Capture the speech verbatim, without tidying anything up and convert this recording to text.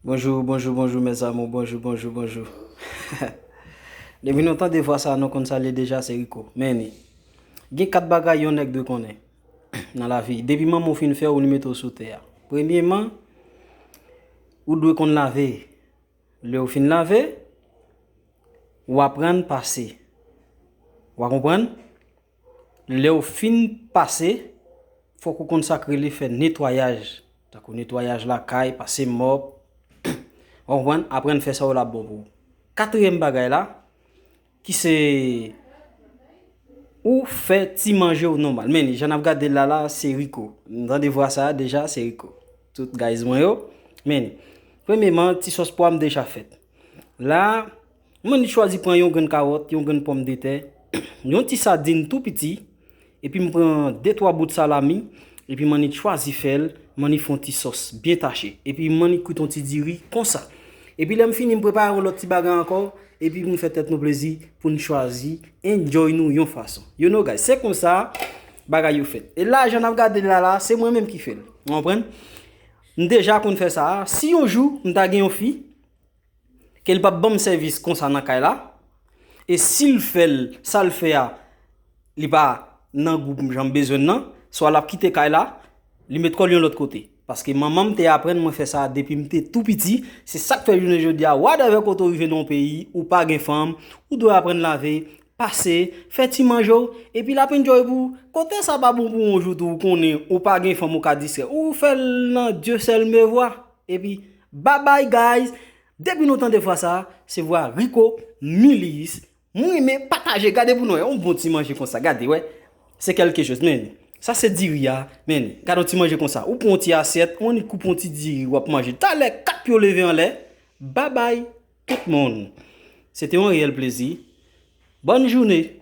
Bonjou, bonjou, bonjou, mes amours, bonjou, bonjou, bonjou. Depi nou tande vwa sa, nou konn sa l ye deja, se Rico. Men, gen kat bagay yon nèg dwe konnen nan lavi. Depi manman w fin fè w, li mete w sou tè a. Premyeman, ou dwe konn lave. Lè w fin lave, w aprann pase. W a konprann? Lè w fin pase, fòk ou konn sa k rele fè netwayaj. Tankou netwayaj lakay, pase mòp. W a konprann? Aprann fè sa yo l ap bon pou ou. Katriyèm bagay la, ki se ou fè ti manje w nòmal. Men, jan n ap gade l la la, se Rico. M tande vwa sa a deja, se Rico. Tout guys mwen yo. Men, premyeman, ti sòs pwa m deja fèt. La, mwen li chwazi pran yon grenn kawòt, yon grenn pòmdetè, yon ti sadin tou piti, epi m pran de twa bout salami, epi m annik chwazi fè l, m annik fè yon ti sòs byen tache. Epi m annik kwit yon ti diri konsa. Epi lè m fini, m prepare yon lòt ti bagay ankò, epi pou n fè tèt nou plezi, pou n chwazi enjoy nou yon fason. You know, guys, se konsa bagay yo fèt. E la, jan n ap gade l la la, se mwen menm ki fè l. Ou konprann? M deja konn fè sa a. Si yon jou, m ta gen yon fi, ke l p ap ban m sèvis konsa nan kay la, e si l fè l, sa l fè a, li pa nan gou m jan m bezwen l nan, swa l ap kite kay la, li met kò l yon lòt kote. Paske manman m te aprann mwen fè sa depi m te tou piti, se sa k fè jounen jodi a, whatever kote w rive nan yon peyi, ou pa gen fanm, ou dwe aprann lave, pase, fè ti manje w, epi l ap enjoy pou ou. Kote sa pa bon pou yon jou tou, ou konnen, ou pa gen fanm, ou ka distrè. Ou fè l nan Dieu seul me voit. Epi, bye bye guys. Depi nou tande vwa sa, se vwa Rico Milis. Mwen renmen pataje, gade pou nou wè, yon bon ti manje konsa, gade, wè. Se kèlke choz, men. Sa se diri a, men. Gade yon ti manje konsa. Ou pran yon ti asyèt, ou annik koupe yon ti diri, w ap manje. Talè, kat pye w leve anlè. Bye bye, tout moun. Se te yon reyèl plezi. Bòn jounen.